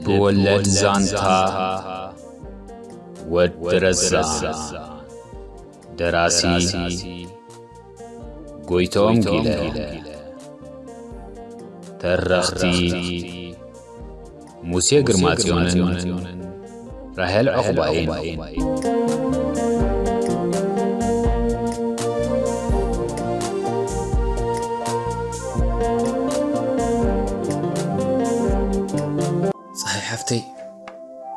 ልብ ወለድ ዛንታ ወዲ ረዛ። ደራሲ ጎይቶም ጊለ። ተረኽቲ ሙሴ ግርማጽዮንን ራሄል ዑቕባይን። ጸሓይ ሓፍተይ፣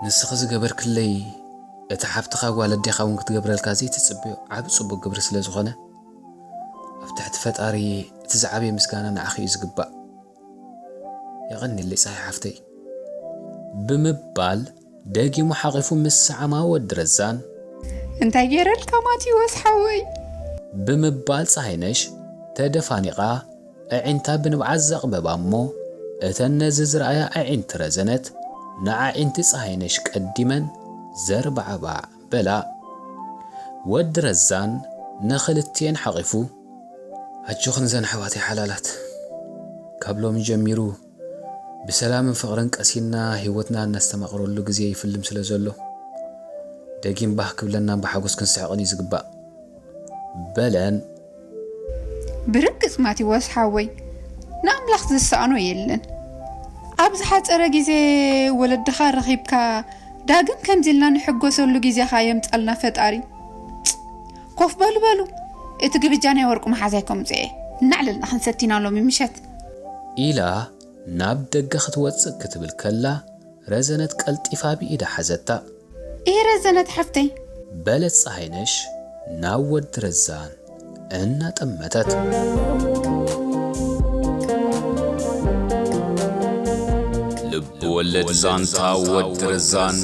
ንስኺ ዝገበርክለይ፣ እቲ ሓፍትኻ ጓል ኣዴኻ እውን ክትገብረልካ ዘይትጽበዮ ዓቢ ጽቡቕ ግብሪ ስለ ዝኾነ፣ ኣብ ትሕቲ ፈጣሪ እቲ ዝዓበየ ምስጋና ንዓኺ እዩ ዝግባእ። የቐንየለይ ጸሓይ ሓፍተይ። ብምባል ደጊሙ ሓቒፉ ምስ ሰዓማ ወዲ ረዛን። እንታይ ገይረልካ ማቴዎስ ሓወይ? ብምባል ጸሃይነሽ ተደፋኒቓ ኣዒንታ ብንብዓት ዘቕበባ እሞ፣ እተን ነዚ ዝረኣያ ኣዒንቲ ረዘነት ንኣዒንቲ ጸሃይነሽ ቀዲመን ዘርባዕባዕ በላ። ወዲ ረዛን ንኽልቲኤን ሓቒፉ፣ ኣጆኽን እዘን ኣሕዋተይ ሓላላት፣ ካብ ሎሚ ጀሚሩ ብሰላምን ፍቕርን ቀሲንና ህይወትና እነስተማቕረሉ ግዜ ይፍልም ስለ ዘሎ፣ ደጊም ባህ ክብለናን ብሓጎስ ክንስሕቕን እዩ ዝግባእ። በለን። ብርግጽ ማቴዎስ ሓወይ፣ ንኣምላኽ ዝሰኣኖ የለን። ኣብ ዝሓጸረ ግዜ ወለድኻ ረኺብካ ዳግም ከምዚ ኢልና ንሕጎሰሉ ግዜኻ የምጻልና ፈጣሪ። ኮፍ በሉ በሉ፣ እቲ ግብጃ ናይ ወርቁ መሓዛይ ከምጽኦ እየ። እናዕለልና ክንሰቲና ሎሚ ምሸት። ኢላ ናብ ደገ ክትወጽእ ክትብል ከላ፣ ረዘነት ቀልጢፋ ብኢዳ ሓዘታ። እየ ረዘነት ሓፍተይ። በለት ጸሃይነሽ ናብ ወዲ ረዛን እናጠመተት። ልብ ወለድ ዛንታ ወዲ ረዛን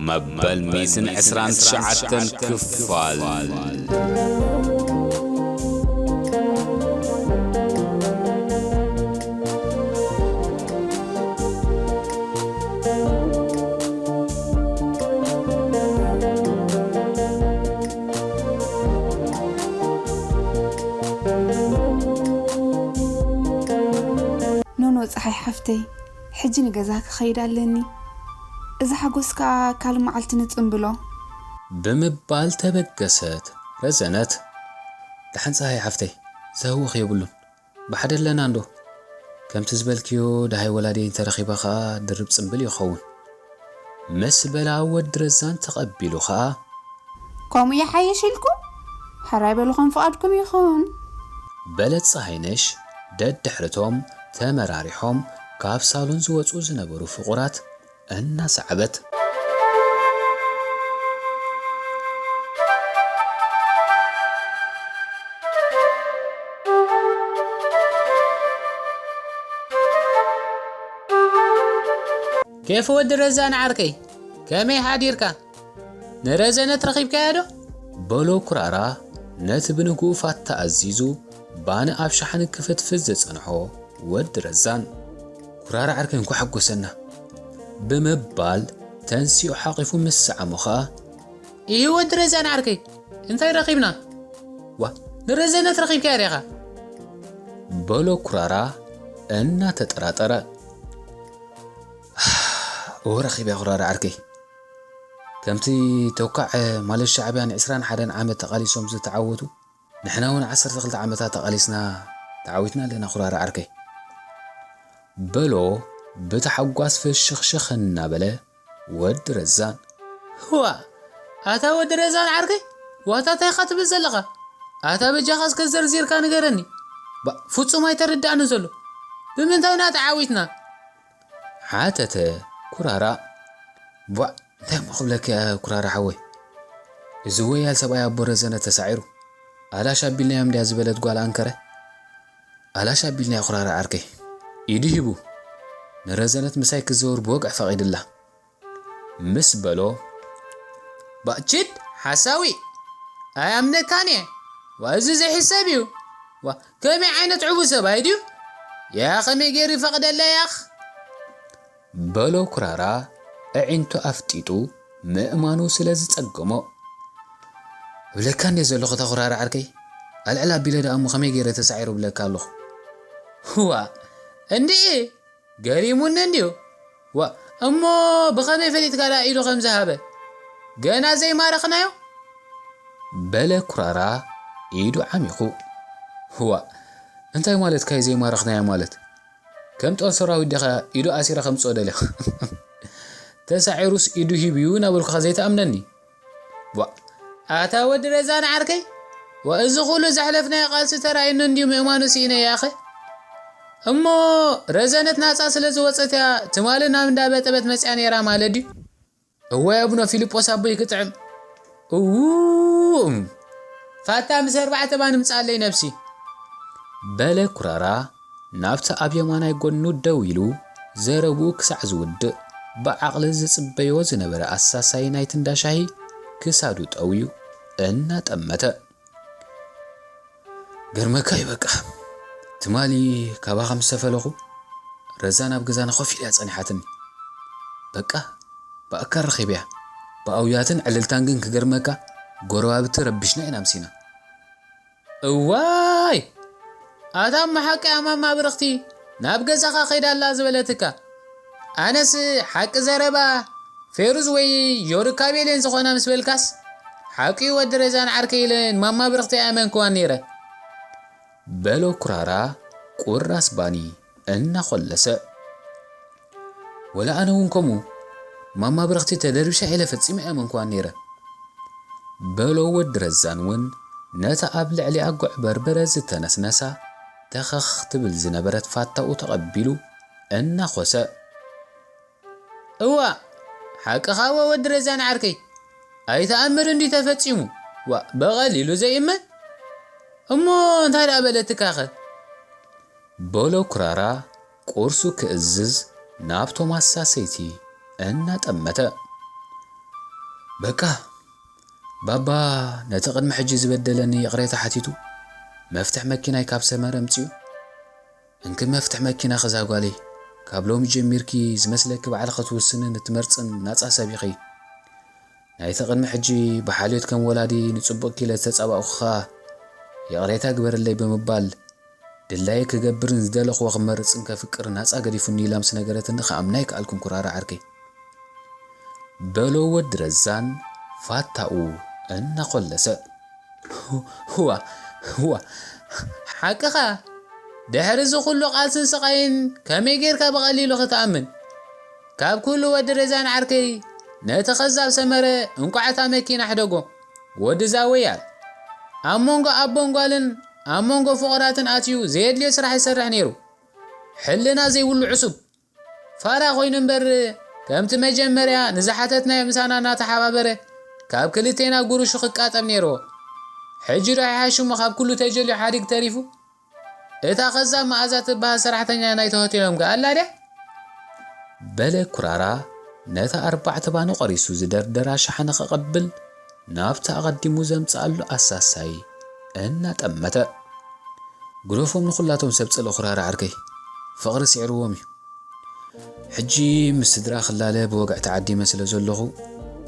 መበል ሚእትን ዕስራን ትሽዓተን ክፋል። ኖኖ ጸሓይ ሓፍተይ፣ ሕጂ ንገዛ ክኸይድ ኣለኒ። እዚ ሓጎስ ከኣ ካልእ መዓልቲ ንጽምብሎ። ብምባል ተበገሰት ረዘነት። ደሓን ጸሃይ ሓፍተይ፣ ዘህውኽ የብሉን። ብሓደ ኣለና እንዶ። ከምቲ ዝበልክዮ ደሃይ ወላዲይ እንተረኺበ ኸኣ ድርብ ጽምብል ይኸውን። ምስ በላ ወዲ ረዛን ተቐቢሉ ኸኣ። ከምኡ ይሓይሽ ኢልኩም? ሕራይ በሉ ከም ፍቓድኩም ይኹን። በለት ጸሃይነሽ ደድሕርቶም ተመራሪሖም ካብ ሳሎን ዝወጹ ዝነበሩ ፍቑራት እናሰዓበት። ኬፍ ወዲ ረዛን ዓርከይ፣ ከመይ ሓዲርካ? ንረዘነት ረኺብካያ ዶ? በሎ ኩራራ ነቲ ብንግኡ ፋታ ኣዚዙ ባኒ ኣብ ሸሓኒ ክፍትፍት ዝጸንሖ ወዲ ረዛን። ኩራራ ዓርከይ እንኳዕ ሓጎሰና ብምባል ተንሲኡ ሓቒፉ ምስ ሰዓሞ ኸኣ። ኢሂ ወዲ ረዛን ዓርከይ እንታይ ረኺብና? ዋ ንረዘነት ረኺብካያ ዲኻ? በሎ ኩራራ እናተጠራጠረ። እወ ረኺበያ ኩራራ ዓርከይ። ከምቲ ተኳዕ ማለት ሻዕብያ ንዕስራን ሓደን ዓመት ተቓሊሶም ዝተዓወቱ፣ ንሕና እውን ዓሰርተ ክልተ ዓመታት ተቓሊስና ተዓዊትና ኣለና ኩራራ ዓርከይ። በሎ ብታሕጓስ ፍሽኽሽኽ እናበለ ወዲ ረዛን። ህዋ! ኣታ ወዲ ረዛን ዓርከይ፣ ዋታ እንታይ ኢኻ ትብል ዘለኻ? ኣታ በጃኻ እስከ ዘርዚርካ ንገረኒ። ባ፣ ፍጹም ኣይተረድኣንን ዘሎ። ብምንታይ ኢና ተዓዊትና? ሓተተ ኩራራ። ቧዕ፣ እንታይ እሞ ክብለካ እየ ኩራራ ሓወይ? እዚ ወያል ሰብኣይ ኣቦ ረዘነ ተሳዒሩ። ኣላሽ ኣቢልናዮም ድያ ዝበለት ጓል ኣንከረ? ኣላሽ ኣቢልናዮ ኩራራ ዓርከይ። ኢዱ ሂቡ ንረዘነት ምሳይ ክዘውር ብወግዒ ፈቒድላ። ምስ በሎ። ባእችድ ሓሳዊ! ኣያምነካን እየ። ዋ፣ እዚ ዘይሕሰብ እዩ። ዋ፣ ከመይ ዓይነት ዕቡድ ሰብኣይ ድዩ? ያ፣ ከመይ ገይሩ ይፈቕደለይ ያኽ? በሎ ኩራራ ኣዒንቱ ኣፍጢጡ ምእማኑ ስለ ዝጸገሞ። እብለካ እንድየ ዘለኹ እታ ኩራራ ዓርከይ። ኣልዕል ኣቢለ ደኣ እሞ ከመይ ገይረ ተሳዒሩ እብለካ ኣለኹ። ዋ፣ እንድዒ! ገሪሙኒ እንድዩ። ዋ፣ እሞ ብኸመይ ፈሊጥካ ደኣ ኢዱ ከም ዝሃበ? ገና ዘይማረኽናዮ? በለ ኩራራ ኢዱ ዓሚኹ። ህዋ፣ እንታይ ማለትካ እዩ ዘይማረኽናዮ ማለት? ከም ጦር ሰራዊት ዲኻ ኢዱ ኣሲረ ከምጽኦ ደልኻ? ተሳዒሩስ ኢዱ ሂብዩ እናበልኩኻ ዘይትኣምነኒ? ቧእ፣ ኣታ ወዲ ረዛን ዓርከይ፣ ወእዚ ኩሉ ዘሕለፍናዮ ቃልሲ ተራእዩኒ እንድዩ ምእማኑ ስኢነ ያኸ። እሞ ረዘነት ናጻ ስለ ዝወጸት እያ ትማሊ ናብ እንዳ በጠበት መጽያ ነይራ ማለት ድዩ? እዋይ ኣቡነ ፊልጶስ ኣቦይ ክጥዕም። እውም፣ ፋታ ምስ ኣርባዕተ ባን ምጻለይ ነብሲ። በለ ኩራራ ናብቲ ኣብ የማናይ ጎኑ ደው ኢሉ ዘረብኡ ክሳዕ ዝውድእ ብዓቕሊ ዝጽበዮ ዝነበረ ኣሳሳይ ናይቲ እንዳ ሻሂ ክሳዱ ጠውዩ እናጠመተ። ገርመካ እዩ በቃ። ትማሊ ካባኻ ምስ ተፈለኹ ረዛ ናብ ገዛና ኮፍ ኢላ ጸኒሓትኒ። በቃ ብኣካል ረኺበያ። ብኣውያትን ዕልልታን ግን ክገርመካ ጎረባብቲ ረቢሽና ኢና ኣምሲና። እዋይ! ኣታ እሞ ሓቂ እያ ማማ ብርኽቲ ናብ ገዛኻ ከይዳ ኣላ ዝበለትካ። ኣነስ ሓቂ ዘረባ ፌሩዝ ወይ ዮርካቤል እየን ዝኾና ምስ በልካስ፣ ሓቂ እዩ ወዲ ረዛን ዓርከይ ኢለ ንማማ ብርኽቲ ኣይኣመንክዋን ነይረ። በሎ ኩራራ ቁራስ ባኒ እናኾለሰ። ወላ ኣነ እውን ከምኡ፣ ማማ ብርኽቲ ተደርቢሻ ኢለ ፈጺመ ኣይኣመንክዋን ነይረ። በሎ ወዲ ረዛን እውን ነታ ኣብ ልዕሊኣ ጉዕ በርበረ ዝተነስነሳ ተኸኽ ትብል ዝነበረት ፋታኡ ተቐቢሉ እናኾሰ። እዋ፣ ሓቅኻ እወ ወዲ ረዛን ዓርከይ፣ ኣይተኣምር እንዲ ተፈጺሙ። ዋ፣ በቐሊሉ ዘይእመን። እሞ እንታይ ደኣ በለትካኸ? በሎ ኩራራ ቁርሱ ክእዝዝ ናብቶም ኣሳሰይቲ እናጠመተ። በቃ፣ ባባ ነቲ ቅድሚ ሕጂ ዝበደለኒ ይቕሬታ ሓቲቱ፣ መፍትሕ መኪናይ ካብ ሰመረ ኣምጺኡ። እንኪ መፍትሕ መኪናኺ እዛ ጓለይ፣ ካብ ሎሚ ጀሚርኪ ዝመስለኪ ባዕልኺ ትውስንን እትመርጽን ናጻ ሰብ ኢኺ። ናይቲ ቅድሚ ሕጂ ብሓልዮት ከም ወላዲ ንጽቡቕኪ ኢለ ዝተጻባእኹ ኸኣ ይቕሬታ ግበርለይ ብምባል፣ ድላየ ክገብርን ዝደለኽዎ ክመርጽን ከፍቅር ናጻ ገዲፉኒ ኢላ ምስ ነገረትኒ ክኣምና ኣይከኣልኩን ኩራራ ዓርከይ። በሎ ወዲ ረዛን ፋታኡ እናኾለሰ። ህዋ፣ ህዋ፣ ሓቅኻ። ድሕሪ እዚ ኩሉ ቃልስን ስቓይን ከመይ ጌርካ ብቐሊሉ ክትኣምን? ካብ ኩሉ ወዲ ረዛን ዓርከይ ነቲ ኸዛብ ሰመረ እንቋዕ እታ መኪና ሕደጎ። ወዲ ዛወያል ኣብ መንጎ ኣቦን ጓልን ኣብ መንጎ ፍቑራትን ኣትዩ ዘየድልዮ ስራሕ ይሰርሕ ነይሩ። ሕልና ዘይብሉ ዕሱብ። ፋራ ኮይኑ እምበር፣ ከምቲ መጀመርያ ንዝሓተትናዮ ምሳና እናተሓባበረ ካብ ክልቴና ጉርሹ ክቃጠብ ነይርዎ። ሕጂ ዶ ኣይሓሽሞ ካብ ኩሉ ተጀልዩ ሓዲግ ተሪፉ? እታ ኸዛ መኣዛ ትበሃል ሰራሕተኛ ናይቲ ሆቴሎም ከ ኣላ ድያ? በለ ኩራራ ነታ ኣርባዕተ ባኒ ቆሪሱ ዝደርደራ ሸሓነ ከቐብል ናብቲ ኣቐዲሙ ዘምጽኣሉ ኣሳሳይ እናጠመተ። ግደፎም ንኹላቶም ሰብ ጽልኢ ኩራራ ዓርከይ፣ ፍቕሪ ስዒርዎም እዩ። ሕጂ ምስ ስድራ ክላለ ብወግዒ ተዓዲመ ስለ ዘለኹ፣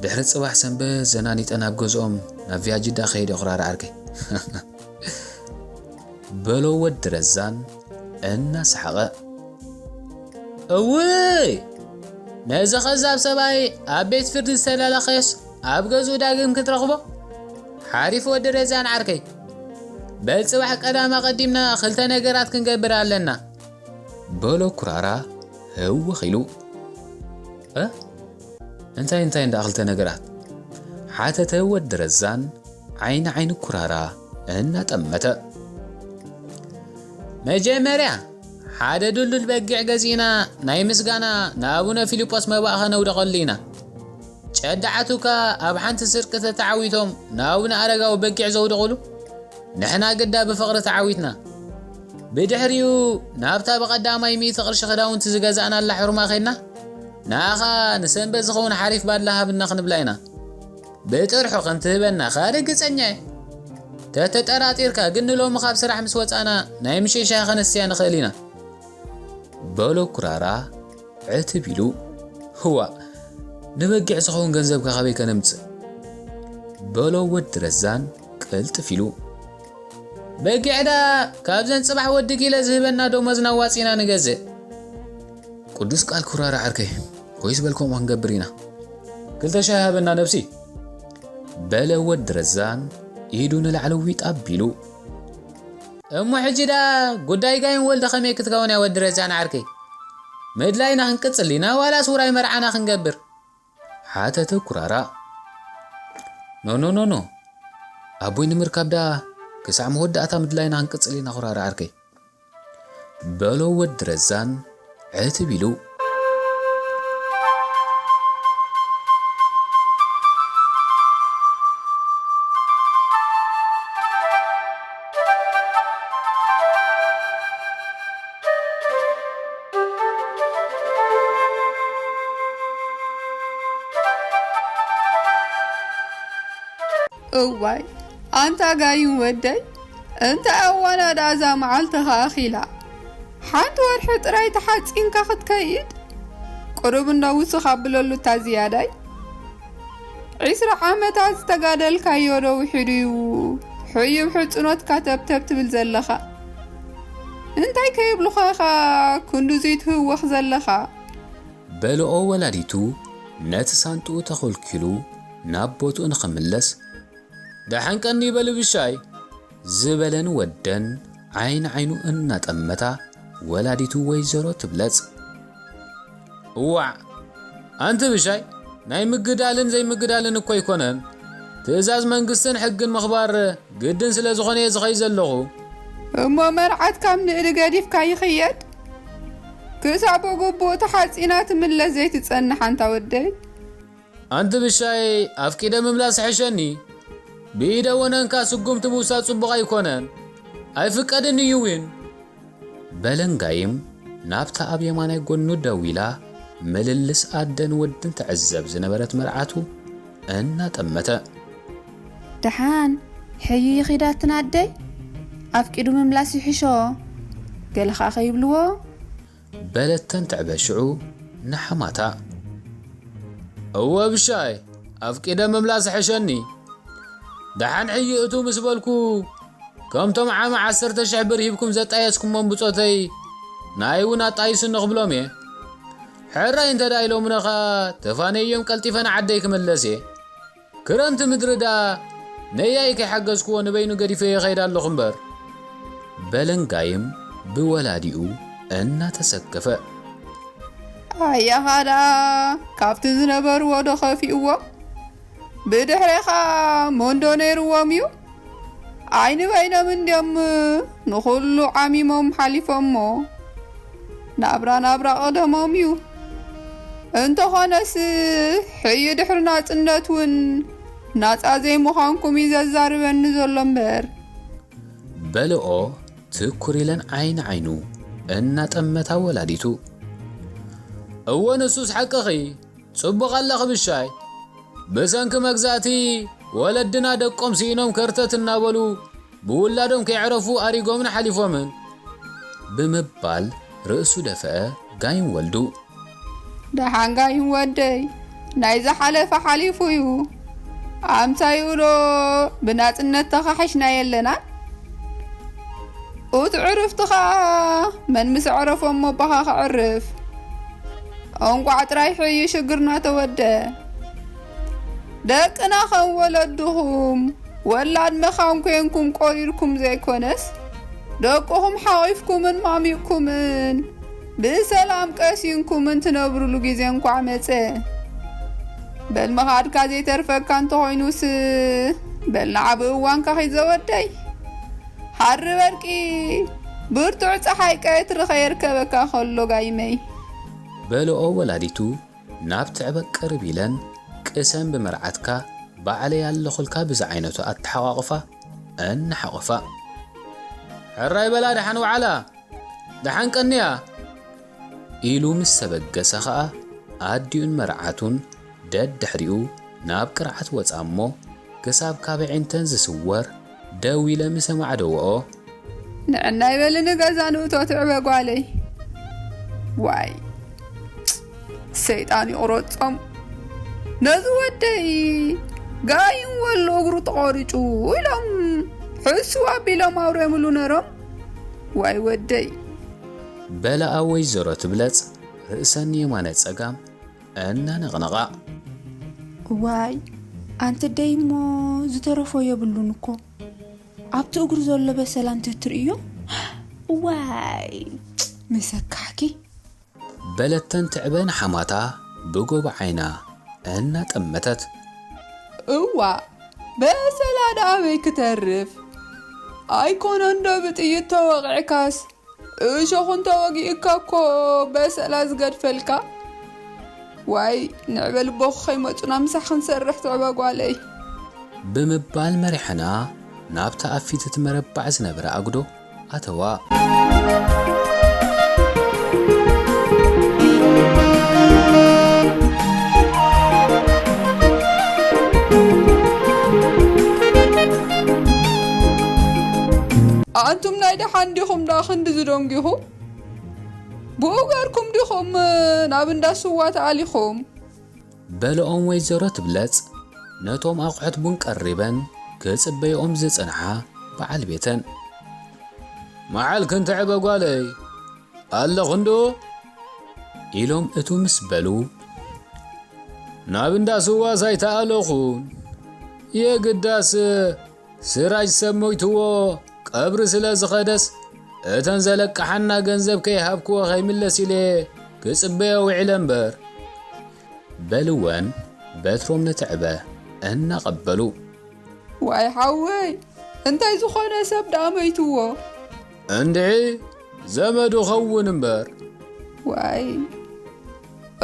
ድሕሪ ጽባሕ ሰንበት ዘናኒጠ ናብ ገዝኦም ናብ ቪያጅዳ ክኸይድ እየ ኩራራ ዓርከይ። በሎ ወዲ ረዛን እናሰሓቐ። እውይ! ነዚ ኸዛብ ሰብኣይ ኣብ ቤት ፍርዲ ዝተላለኸዮስ ኣብ ገዝኡ ዳግም ክትረኽቦ? ሓሪፍ ወዲ ረዛን ዓርከይ። በል ጽባሕ ቀዳም ኣቐዲምና ክልተ ነገራት ክንገብር ኣለና። በሎ ኩራራ ህውኽ ኢሉ። እ? እንታይ እንታይ እንዳ ክልተ ነገራት? ሓተተ ወዲ ረዛን ዓይኒ ዓይኒ ኩራራ እናጠመተ። መጀመርያ ሓደ ድልዱል በጊዕ ገዚእና ናይ ምስጋና ንኣቡነ ፊልጶስ መባእ ኸነውደቐሉ ኢና። ጨዳዓቱካ ኣብ ሓንቲ ስርቂ ተተዓዊቶም ንኣቡነ ኣረጋዊ በጊዕ ዘውደቑሉ ንሕና ግዳ ብፍቕሪ ተዓዊትና። ብድሕሪኡ ናብታ ብቐዳማይ ሚእቲ ቅርሺ ክዳውንቲ ዝገዛእናላ ሕሩማ ኸድና ንኣኻ ንሰንበት ዝኸውን ሓሪፍ ባድላ ሃብና ክንብላ ኢና። ብጥርሑ ከም ትህበና ከኣ ርግጸኛ እየ። ተተጠራጢርካ ግን ንሎሚ ካብ ስራሕ ምስ ወጻና ናይ ምሸት ሻሂ ከነስትያ ንኽእል ኢና። በሎ ኩራራ ዕትብ ኢሉ። ህዋ፣ ንበጊዕ ዝኸውን ገንዘብካ ካበይ ከነምጽእ? በሎ ወዲ ረዛን ቅልጥፍ ኢሉ። በጊዕዳ ካብዘን ጽባሕ ወዲ ጊለ ዝህበና ደሞዝና ኣዋጺና ንገዝእ። ቅዱስ ቃል ኩራራ ዓርከይ፣ ኮይስ በልከምኡ ክንገብር ኢና። ክልተ ሻሂ ሃበና ነብሲ። በለ ወዲ ረዛን ኢዱ ንላዕሊ ዊጥ ኣቢሉ። እሞ ሕጂ ደኣ ጉዳይ ጋይም ወልደ ከመይ ክትከውን እያ ወዲ ረዛን ዓርከይ? ምድላይና ክንቅጽል ኢና ዋላስ ውራይ መርዓና ክንገብር? ሓተተ ኩራራ። ኖ ኖ ኖ ኖ፣ ኣቦይ ንምርካብ ደኣ ክሳዕ መወዳእታ ምድላይና ክንቅጽል ኢና ኩራራ ዓርከይ። በሎ ወዲ ረዛን ዕትብ ኢሉ። እዋይ ኣንታ ጋይም ወደይ፣ እንታይ ኣዋና ደኣ እዛ መዓልቲ ከኣ ኣኺላ። ሓንቲ ወርሒ ጥራይ ተሓጺንካ ክትከይድ? ቁሩብ እንዶ ውስኽ ኣብለሉ እታ ዝያዳይ። ዒስራ ዓመታት ዝተጋደልካዮ ዶ ውሒዱ እዩ ሕዩብ ሕጽኖትካ ተብተብ ትብል ዘለኻ? እንታይ ከይብሉኻ ኢኻ ክንድዙይ ትህወኽ ዘለኻ? በልኦ ወላዲቱ ነቲ ሳንጥኡ ተኸልኪሉ ናብ ቦትኡ ንኽምለስ፣ ደሓን ቀኒ በሊ ብሻይ ዝበለን ወደን ዓይኒ ዓይኑ እናጠመታ ወላዲቱ ወይዘሮ ትብለጽ። እዋዕ ኣንቲ ብሻይ፣ ናይ ምግዳልን ዘይምግዳልን እኮ ኣይኮነን፣ ትእዛዝ መንግስትን ሕግን ምኽባር ግድን ስለ ዝኾነ እየ ዝኸይ ዘለኹ። እሞ መርዓት ካብ ንእዲ ገዲፍካ ይኽየድ? ክሳብ ብግቡእ ተሓጺና ትምለስ ዘይትጸንሕ ኣንታ ወደይ። ኣንቲ ብሻይ ኣፍቂደ ምምላስ ሕሸኒ። ብኢደ ወነንካ ስጉምቲ ምውሳድ ጽቡቕ ኣይኮነን። ኣይፍቀድን እዩ ዊን። በለንጋይም ናብታ ኣብ የማናይ ጎኑ ደው ኢላ ምልልስ ኣደን ወድን ትዕዘብ ዝነበረት መርዓቱ እናጠመተ። ደሓን ሕዩ ይኺዳትን ኣደይ ኣፍቂዱ ምምላስ ይሕሾ ገለ ኸዓ ከይብልዎ። በለተን ትዕበ ሽዑ ንሓማታ። እወ ብሻይ ኣፍቂደ ምምላስ ሕሸኒ። ደሓን ሕዩ እቱ ምስ በልኩ ከምቶም ዓሚ ዓሰርተ ሽሕ ብር ሂብኩም ዘጣየስኩሞም ብጾተይ ንኣይ እውን ኣጣይሱኒ ክብሎም እየ። ሕራይ እንተ ደኣ ኢሎምኒ ኸኣ ተፋነዮም ቀልጢፈ ንዓደይ ክምለስ እየ። ክረምቲ ምድሪ ደኣ ነያይ ከይሓገዝክዎ ንበይኑ ገዲፈዮ ይኸይድ ኣለኹ እምበር። በለንጋይም ብወላዲኡ እናተሰከፈ። ኣያኻ ደኣ ካብቲ ዝነበርዎ ዶ ከፊእዎም? ብድሕሬኻ መንዶ ነይርዎም እዩ? ዓይኒ በይኖም እንድዮም ንኹሉ ዓሚሞም ሓሊፎሞ። ናብራ ናብራ ቀደሞም እዩ። እንተኾነስ ሕዩ ድሕሪ ናጽነት እውን ናጻ ዘይምዃንኩም እዩ ዘዛርበኒ ዘሎ እምበር። በልኦ ትኩር ኢለን ዓይኒ ዓይኑ እናጠመታ ወላዲቱ። እወ ንሱስ ሓቅኺ፣ ጽቡቕ ኣለኺ ብሻይ። ብሰንኪ መግዛእቲ ወለድና ደቆም ስኢኖም ከርተት እናበሉ ብውላዶም ከየዕረፉ ኣሪጎምን ሓሊፎምን። ብምባል ርእሱ ደፍአ ጋይም ወልዱ። ደሓን ጋይም ወደይ ናይ ዝሓለፈ ሓሊፉ እዩ። ኣምሳይኡ ዶ ብናጽነት ተኻሒሽና የለናን? እቱ ዕርፍቲ ኸኣ መን ምስ ኣዕረፎ እሞ ኣቦኻ ከዕርፍ። እንቋዕ ጥራይ ሕዩ ሽግርና ተወደ። ደቅና ከም ወለድኹም ወላድ መኻን ኮንኩም ቆሪርኩም ዘይኮነስ ደቅኹም ሓቒፍኩምን ማሚቕኩምን ብሰላም ቀሲንኩምን ትነብሩሉ ግዜ እንኳዕ መጸ። በል ምኻድካ ዘይተርፈካ እንተኾይኑስ በል ንዓ ብእዋንካ ኺድ ዘወደይ። ሃሪ በርቂ ብርቱዕ ጸሓይ ቀትሪ ኸየርከበካ ኸሎ ጋይመይ። በልኦ ወላዲቱ ናብ ትዕበ ቅርብ ኢለን ቅሰን ብመርዓትካ ባዕለይ ኣለኹልካ ብዝዓይነቱ ኣተሓቋቕፋ እናሓቖፋ። ሕራይ በላ ደሓን ውዓላ ደሓን ቀንያ ኢሉ ምስ ተበገሰ ኸኣ ኣዲኡን መርዓቱን ደድሕሪኡ ናብ ቅርዓት ወጻ እሞ ክሳብ ካብ ኣዒንተን ዝስወር ደው ኢለ ምስ ኣማዕደወኦ። ንዕናይ በሊ ንገዛ ንእቶ ትዕበ ጓለይ። ዋይ ሰይጣን ይቑረጾም ነዚ ወደይ ጋይም ወሎ እግሩ ተቖሪጩ ኢሎም ሕስው ኣቢሎም ኣውርዮምሉ ነሮም። ዋይ ወደይ። በለኣ ወይዘሮ ትብለጽ ርእሰን የማነ ጸጋም እናነቕነቓ። ዋይ፣ ኣንቲ ደይ እሞ ዝተረፎ የብሉን እኮ። ኣብቲ እግሩ ዘሎ በሰላ እንተትርእዮ፣ ዋይ፣ ምሰካሕኪ። በለተን ትዕበ ንሓማታ ብጎቦ ዓይና እናጠመተት። እዋ፣ በሰላ ደኣ ኣበይ ክተርፍ? ኣይኮነ እንዶ ብጥይት ተወቒዕካስ፣ እሾኹ እንተወጊእካ እኮ በሰላ ዝገድፈልካ። ዋይ፣ ንዕበ ልቦኹ ከይመጹና ምሳሕ ክንሰርሕ ትዕበ ጓለይ። ብምባል መሪሐና ናብቲ ኣብ ፊት እቲ መረባዕ ዝነበረ ኣጉዶ ኣተዋ። ኣንቱም ናይ ደሓን ዲኹም ደኣ ክንዲ ዝደንጊኹ? ብኡ ገርኩም ዲኹም ናብ እንዳ ስዋ ተኣሊኹም? በለኦም ወይዘሮ ትብለጽ ነቶም ኣቑሑት ቡን ቀሪበን ክጽበይኦም ዝጸንሓ በዓል ቤተን። መዓል ክንትዕበ ጓለይ፣ ኣለኹ እንዶ? ኢሎም እቱ ምስ በሉ፣ ናብ እንዳ ስዋስ ኣይተኣለኹን። የግዳስ ስራጅ ሰብ ሞይትዎ ቀብሪ ስለ ዝኸደስ፣ እተን ዘለቅሓና ገንዘብ ከይሃብክዎ ከይምለስ ኢለ ክጽበዮ ውዒለ እምበር። በልወን በትሮም ንትዕበ እናቐበሉ። ዋይ ሓወይ፣ እንታይ ዝኾነ ሰብ ደኣ መይትዎ? እንድዒ ዘመዱ ኸውን እምበር። ዋይ፣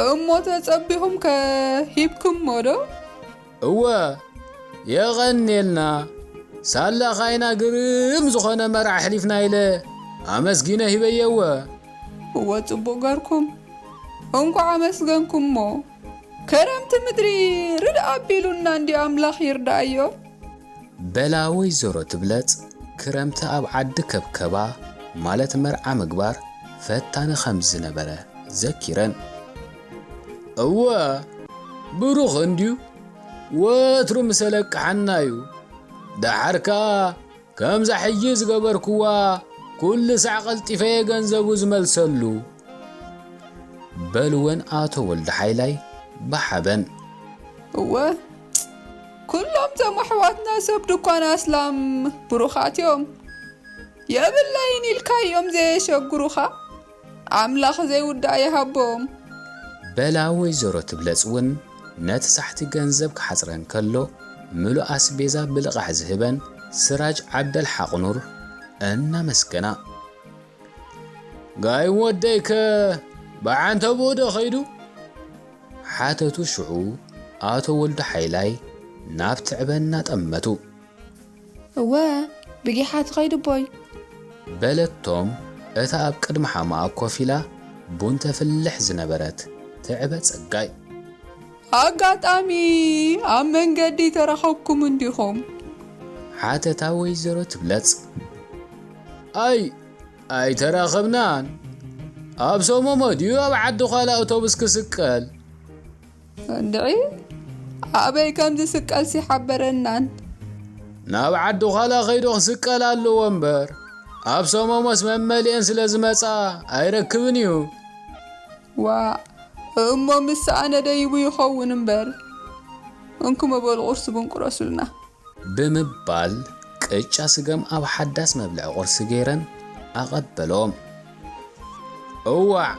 እሞ ተጸቢኹም ከ ሂብክሞ ዶ? እወ፣ የቐንየልና። ሳላ ካይና ግርም ዝኾነ መርዓ ኣሕሊፍና ኢለ ኣመስጊነ ሂበየወ። እወ፣ ጽቡቕ ገርኩም። እንኳዕ ኣመስገንኩሞ። ክረምቲ ምድሪ ርድእ ኣቢሉና እንድዩ፣ ኣምላኽ ይርዳእዮ። በላ ወይዘሮ ትብለጽ ክረምቲ ኣብ ዓዲ ከብከባ ማለት መርዓ ምግባር ፈታኒ ከም ዝነበረ ዘኪረን። እወ፣ ብሩኽ እንድዩ፣ ወትሩ ምስ ኣለቅሓና እዩ። ደሓር ከኣ ከምዛ ሕጂ ዝገበርክዋ ኩሉ ሳዕ ቀልጢፈ እየ ገንዘቡ ዝመልሰሉ። በልወን ኣቶ ወልደ ሓይላይ ብሓበን። እወ፣ ኩሎም እቶም ኣሕዋትና ሰብ ድኳን ኣስላም ብሩኻት እዮም። የብላይን ኢልካዮም ዘየሸግሩኻ፣ ኣምላኽ ዘይውዳእ ይሃቦም። በላ ወይዘሮ ትብለጽ እውን ነቲ ሳሕቲ ገንዘብ ክሓጽረን ከሎ፣ ምሉእ ኣስቤዛ ብልቓሕ ዝህበን ስራጅ ዓብደል ሓቕኑር እናመስገና። ጋይም ወደይከ ብዓንተቦኡ ዶ ኸይዱ? ሓተቱ ሽዑ ኣቶ ወልዱ ሓይላይ ናብ ትዕበ እናጠመቱ። እወ፣ ብጊሓ ትኸይዱ ኣቦይ። በለቶም እታ ኣብ ቅድሚ ሓማኣ ኮፍ ኢላ ቡን ተፍልሕ ዝነበረት ትዕበ ጸጋይ። ኣጋጣሚ ኣብ መንገዲ ተራኸብኩም እንዲኹም? ሓተታ ወይዘሮ ትብለጽ። ኣይ፣ ኣይተራኸብናን። ኣብ ሰሞሞ ድዩ ኣብ ዓዲ ዃላ ኣውቶቡስ ክስቀል? እንድዒ፣ ኣበይ ከም ዝስቀልሲ ሓበረናን። ናብ ዓዲ ዃላ ኸይዱ ክስቀል ኣለዎ እምበር፣ ኣብ ሰሞሞስ መመሊኤን ስለ ዝመጻ ኣይረክብን እዩ። ዋእ፣ እሞ ምስ ሰኣነ ደይቡ ይኸውን እምበር። እንኩመ በሉ ቁርሲ ቡን ቁረሱልና። ብምባል ቅጫ ስገም ኣብ ሓዳስ መብልዒ ቁርሲ ገይረን ኣቐበሎም። እዋዕ፣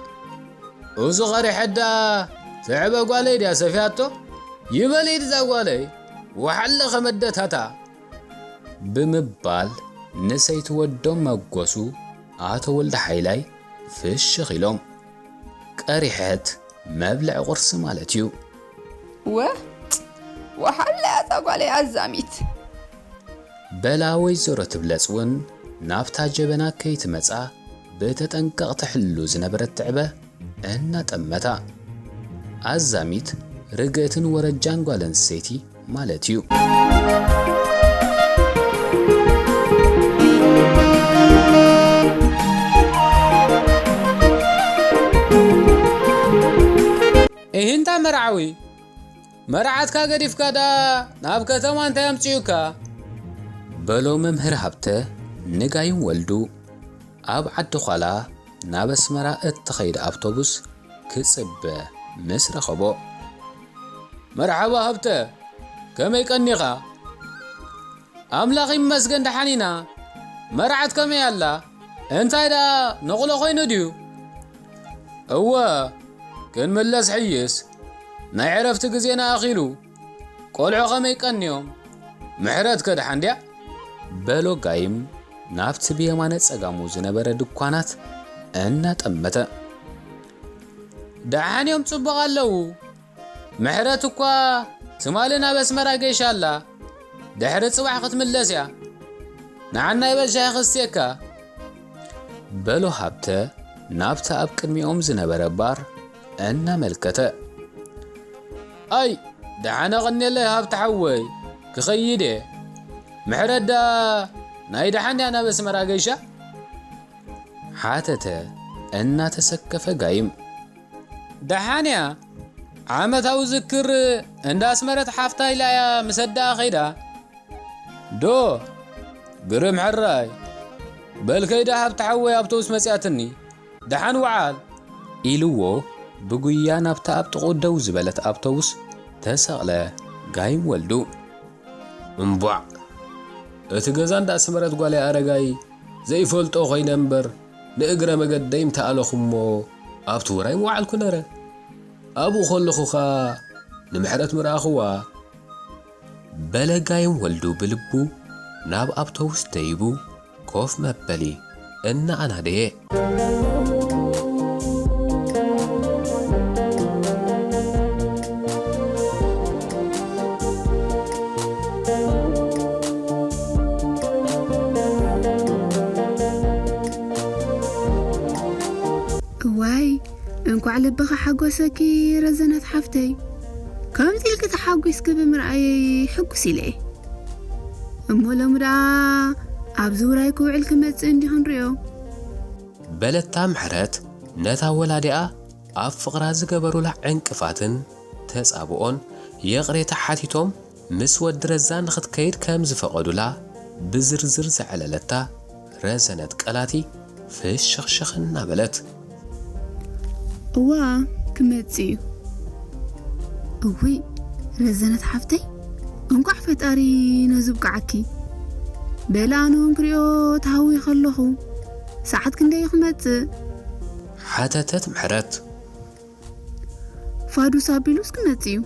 እዙ ቐሪሐት ደኣ ትዕበ ጓለይ ድያ ሰፍያቶ? ይበል ኢድ እዛ ጓለይ፣ ወሓለ ከመደታታ። ብምባል ንሰይቲ ወዶም መጎሱ ኣቶ ወልደ ሓይላይ ፍሽኽ ኢሎም። ቀሪሐት መብልዒ ቁርሲ ማለት እዩ። ወ-፣ ወሓለ እዛ ጓለይ ኣዛሚት። በላ ወይዘሮ ትብለጽ እውን ናብታ ጀበና ከይትመጻ ብተጠንቀቕ ትሕሉ ዝነበረት ትዕበ እናጠመታ። ኣዛሚት ርግእትን ወረጃን ጓል ኣንስተይቲ ማለት እዩ። እሂንታ መርዓዊ፣ መርዓትካ ገዲፍካ ደኣ ናብ ከተማ እንታይ ኣምጽኡካ? በሎ መምህር ሃብተ ንጋይም ወልዱ ኣብ ዓዲ ዃላ ናብ ኣስመራ እትኸይድ ኣውቶቡስ ክጽበ ምስ ረኸቦ። መርሓባ ሃብተ፣ ከመይ ቀኒኻ? ኣምላኽ ይመስገን ደሓን ኢና። መርዓት ከመይ ኣላ? እንታይ ደኣ ነቑሎ ኮይኑ ድዩ? እወ፣ ክንምለስ ሕይስ። ናይ ዕረፍቲ ግዜና ኣኺሉ። ቆልዑ ከመይ ቀንዮም? ምሕረት ከ ደሓን ድያ? በሎ ጋይም ናብቲ ብየማነ ጸጋሙ ዝነበረ ድኳናት እናጠመተ። ደሓን እዮም፣ ጽቡቕ ኣለዉ። ምሕረት እኳ ትማሊ ናብ ኣስመራ ገይሻ ኣላ። ድሕሪ ጽባሕ ክትምለስ እያ። ንዓናይ በሻሂ ክስቴካ። በሎ ሃብተ ናብቲ ኣብ ቅድሚኦም ዝነበረ ባር እናመልከተ። ኣይ፣ ደሓን ኣቐንየለይ ሃብተ ሓወይ፣ ክኸይድ እየ። ምሕረት ደኣ ናይ ደሓን ድያ ናብ ኣስመራ ገይሻ? ሓተተ እናተሰከፈ ጋይም። ደሓን እያ። ዓመታዊ ዝክር እንዳ ኣስመረት ሓፍታ ኢላ እያ ምስ ኣደኣ ኸይዳ። ዶ፣ ግርም ሕራይ። በል ከይዳ ሃብቲ ሓወይ ኣውቶቡስ መጺኣትኒ። ደሓን ውዓል። ኢልዎ ብጉያ ናብታ ኣብ ጥቕኡ ደው ዝበለት ኣውቶቡስ ተሰቕለ ጋይም ወልዱ። እምቧዕ! እቲ ገዛ እንዳ ኣስመረት ጓለይ ኣረጋይ ዘይፈልጦ ኮይነ እምበር፣ ንእግረ መገደይ ምተኣለኹ እሞ ኣብቲ ውራይ ምወዓልኩ ነረ። ኣብኡ ከለኹ ኸኣ ንምሕረት ምረኣኽዋ። በለ ጋይም ወልዱ ብልቡ ናብ ኣውቶቡስ ደይቡ ኮፍ መበሊ እናኣናደየ። እዋይ፣ እንኳዕ ልብኻ ሓጎሰኪ ረዘነት ሓፍተይ። ከምዚ ኢልኪ ተሓጒስኪ ብምርኣየይ ሕጉስ ኢለ እየ። እሞ ሎሚ ደኣ ኣብዚ ውራይ ክውዕል ክመጽእ እንዲኹ ንሪኦ። በለታ ምሕረት ነታ ወላዲኣ ኣብ ፍቕራ ዝገበሩላ ዕንቅፋትን ተጻብኦን ይቕሬታ ሓቲቶም ምስ ወዲ ረዛ ንኽትከይድ ከም ዝፈቐዱላ ብዝርዝር ዘዕለለታ ረዘነት ቀላቲ ፍሽኽሽኽ እናበለት። እዋ፣ ክመጽእ እዩ። እውይ፣ ረዘነት ሓፍተይ፣ እንቋዕ ፈጣሪ ነዚ ብቅዓኪ። በለ ኣነ እውን ክሪኦ ተሃዊኸ ኣለኹ። ሰዓት ክንደይ እዩ ክመጽእ? ሓተተት ምሕረት። ፋዱስ ኣቢሉስ ክመጽእ እዩ።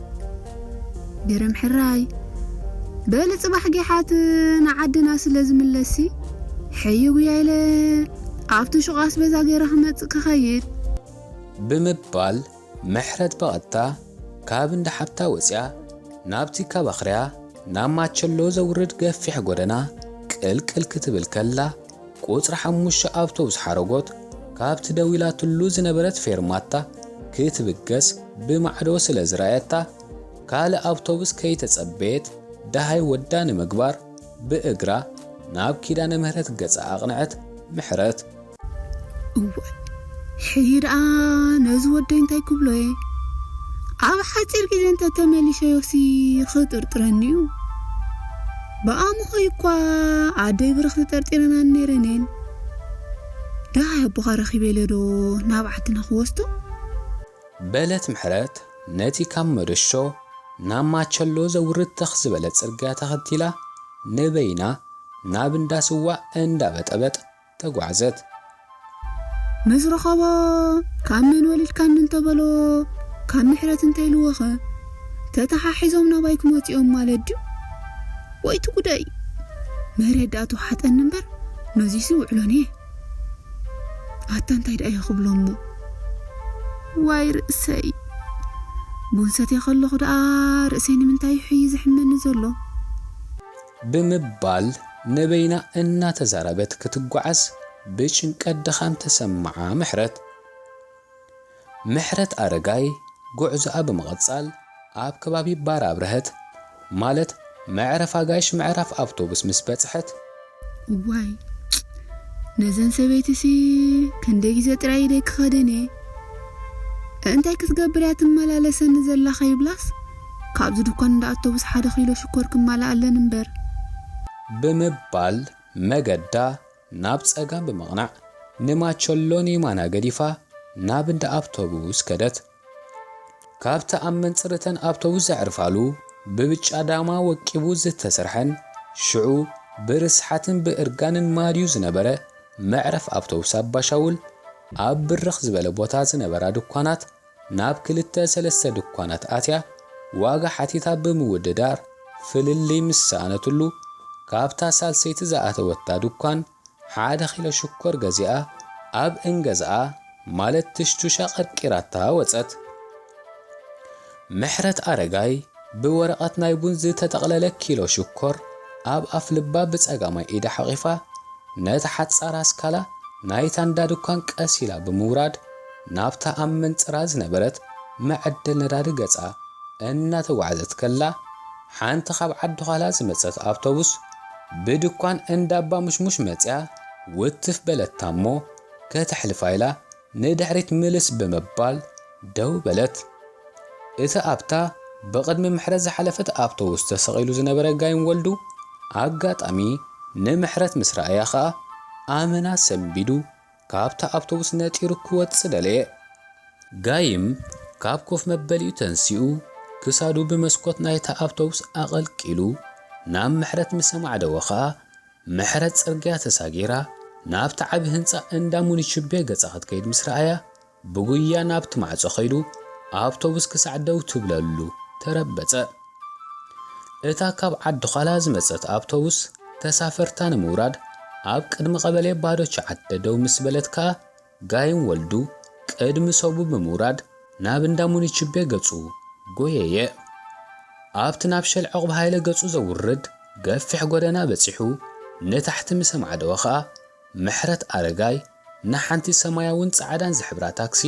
ግርም ሕራይ፣ በሊ ጽባሕ ጌሓት ንዓድና ስለ ዝምለስሲ፣ ሕዩ ጉያ ኢለ ኣብቲ ሹቕ ኣስቤዛ ገይረ ክመጽእ ክኸይድ። ብምባል ምሕረት ብቐጥታ ካብ እንዳ ሓብታ ወጺኣ ናብቲ ካብ ኣኽርያ ናብ ማቸሎ ዘውርድ ገፊሕ ጎደና ቅልቅል ክትብል ከላ፣ ቁጽሪ ሓሙሽተ ኣውቶቡስ ሓረጎት ካብቲ ደው ኢላትሉ ዝነበረት ፌርማታ ክትብገስ ብማዕዶ ስለ ዝረኣየታ፣ ካልእ ኣውቶቡስ ከይተጸበየት ደሃይ ወዳ ንምግባር ብእግራ ናብ ኪዳነ ምህረት ገጻ ኣቕንዐት ምሕረት። እዋይ፣ ሕጂ ደኣ ነዚ ወደይ እንታይ ክብሎ እየ? ኣብ ሓጺር ግዜ እንተ ተመሊሸዮሲ ክጥርጥረኒ እዩ። ብኣምሆይ እኳ ኣደይ ብርኽቲ ጠርጢረናኒ ነይረን እየን። ደሃይ ኣቦኻ ረኺበ ኢለ ዶ ናብ ዓድና ክወስዶ? በለት ምሕረት ነቲ ካብ መደሾ ናብ ማቸሎ ዘውርድ ተኽ ዝበለ ጽርግያ ተኸቲላ ንበይና ናብ እንዳ ስዋ እንዳበጠበጥ ተጓዕዘት። ምስ ረኸቦ፣ ካብ መን ወሊድካኒ እንተበሎ፣ ካብ ምሕረት እንተኢልዎኸ፣ ተተሓሒዞም ናባይ ክመጹ እዮም ማለት ድዩ? ወይ እቲ ጉዳይ! መሬት ደኣ ተዋሕጠኒ እምበር፣ ነዚሲ ውዕሎን እየ። ኣታ እንታይ ደኣ እየ ክብሎ እሞ? ዋይ ርእሰይ! ቡን ሰትየ ከለኹ ደኣ ርእሰይ ንምንታይ እዩ ሕይ ዘሕመኒ ዘሎ? ብምባል ንበይና እናተዛረበት ክትጓዓዝ ብጭንቀት ድኻም ተሰምዓ ምሕረት። ምሕረት ኣረጋይ ጉዕዞኣ ብምቕጻል ኣብ ከባቢ ባር ኣብርሀት፣ ማለት መዕረፍ ኣጋይሽ ምዕራፍ ኣውቶቡስ ምስ በጽሐት፣ እዋይ፣ ነዘን ሰበይትሲ ክንደይ ግዜ ጥራይ ኢደይ ክኸደን እየ። እንታይ ክትገብር እያ ትመላለሰኒ ዘላ ከይብላስ፣ ካብዚ ድኳን እንዳ ኣውቶቡስ ሓደ ኪሎ ሽኮር ክማልኣለን እምበር። ብምባል መገዳ ናብ ጸጋም ብምቕናዕ፣ ንማቸሎን የማና ገዲፋ ናብ እንዳ ኣውቶቡስ ከደት። ካብቲ ኣብ መንጽር እተን ኣውቶቡስ ዘዕርፋሉ ብብጫ ዳማ ወቂቡ ዝተሰርሐን ሽዑ ብርስሓትን ብእርጋንን ማድዩ ዝነበረ መዕረፍ ኣውቶቡስ ኣባሻውል፣ ኣብ ብርኽ ዝበለ ቦታ ዝነበራ ድኳናት ናብ ክልተ ሰለስተ ድኳናት ኣትያ ዋጋ ሓቲታ ብምውድዳር ፍልልይ ምስ ሰኣነትሉ፣ ካብታ ሳልሰይቲ ዝኣተወታ ድኳን ሓደ ኪሎ ሽኮር ገዚኣ ኣብ እንገዝኣ ማለት ትሽቱሻ ቀርቂራታ ወጸት። ምሕረት ኣረጋይ ብወረቐት ናይ ቡን ዝተጠቕለለ ኪሎ ሽኮር ኣብ ኣፍ ልባ ብጸጋማይ ኢዳ ሓቒፋ፣ ነታ ሓጻር ኣስካላ ናይታ እንዳ ድኳን ቀስ ኢላ ብምውራድ፣ ናብታ ኣብ መንጽራ ዝነበረት መዐደል ነዳዲ ገጻ እናተጓዕዘት ከላ፣ ሓንቲ ካብ ዓዲ ዃላ ዝመጸት ኣውቶቡስ ብድኳን እንዳባ ምሽሙሽ መጽያ ውትፍ በለታ እሞ፣ ከተሕልፋ ኢላ ንድሕሪት ምልስ ብምባል ደው በለት። እቲ ኣብታ ብቕድሚ ምሕረት ዝሓለፈት ኣውቶቡስ ተሰቒሉ ዝነበረ ጋይም ወልዱ፣ ኣጋጣሚ ንምሕረት ምስ ረኣያ ኸኣ ኣመና ሰንቢዱ ካብታ ኣውቶቡስ ነጢሩ ክወጽእ ደለየ። ጋይም ካብ ኮፍ መበሊኡ ተንሲኡ ክሳዱ ብመስኮት ናይታ ኣውቶቡስ ኣቐልቂሉ ናብ ምሕረት ምስ ኣማዕደወ ኸኣ፣ ምሕረት ጽርግያ ተሳጊራ ናብቲ ዓቢ ህንጻ እንዳ ሙኒችቤ ገጻ ክትከይድ ምስ ረኣያ፣ ብጉያ ናብቲ ማዕጾ ከይዱ ኣውቶቡስ ክሳዕ ደው ትብለሉ ተረበጸ። እታ ካብ ዓዲ ዃላ ዝመጸት ኣውቶቡስ ተሳፈርታ ንምውራድ ኣብ ቅድሚ ቀበሌ ባዶ ቻዓት ደደው ምስ በለት ከኣ፣ ጋይም ወልዱ ቅድሚ ሰቡ ብምውራድ ናብ እንዳ ሙኒችቤ ገጹ ጎየየ። ኣብቲ ናብ ሸል ዕቑብ ሃይለ ገጹ ዘውርድ ገፊሕ ጎደና በጺሑ ንታሕቲ ምስ ኣማዕደወ ኸኣ፣ ምሕረት ኣረጋይ ንሓንቲ ሰማያውን ጻዕዳን ዝሕብራ ታክሲ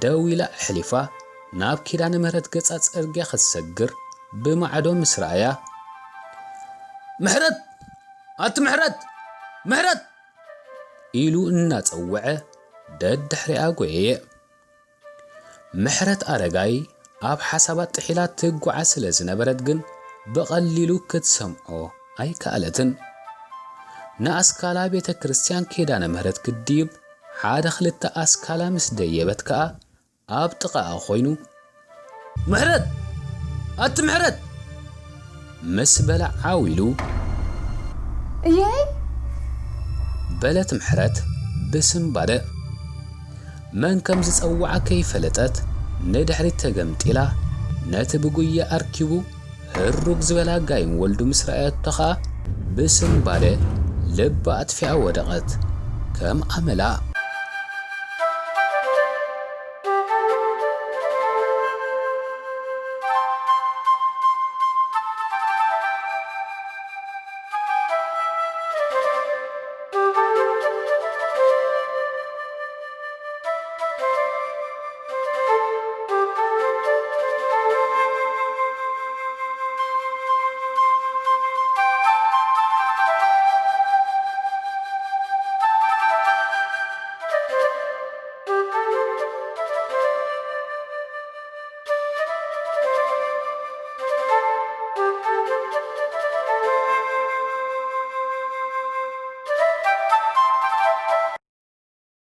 ደው ኢላ ኣሕሊፋ፣ ናብ ኪዳነ ምህረት ገጻ ጽርግያ ክትሰግር ብማዕዶ ምስ ረኣያ፣ "ምሕረት! ኣቲ ምሕረት! ምሕረት!" ኢሉ እናጸወዐ ደድሕሪኣ ጎየየ። ምሕረት ኣረጋይ ኣብ ሓሳባት ጥሒላ ትጓዓዝ ስለ ዝነበረት ግን ብቐሊሉ ክትሰምዖ ኣይከኣለትን። ንኣስካላ ቤተ ክርስቲያን ኪዳነ ምህረት ክድይብ ሓደ ክልተ ኣስካላ ምስ ደየበት ከኣ ኣብ ጥቓኣ ኮይኑ፣ "ምሕረት! ኣቲ ምሕረት!" ምስ በለ ዓው ኢሉ፣ "እየይ!" በለት ምሕረት ብስንባደ። መን ከም ዝጸውዓ ከይፈለጠት ንድሕሪት ተገምጢላ፣ ነቲ ብጉያ ኣርኪቡ ህሩግ ዝበላ ጋይም ወልዱ ምስ ረኣየቶ ኸኣ ብስንባደ ልባ ኣጥፊኣ ወደቐት። ከም ኣመላ።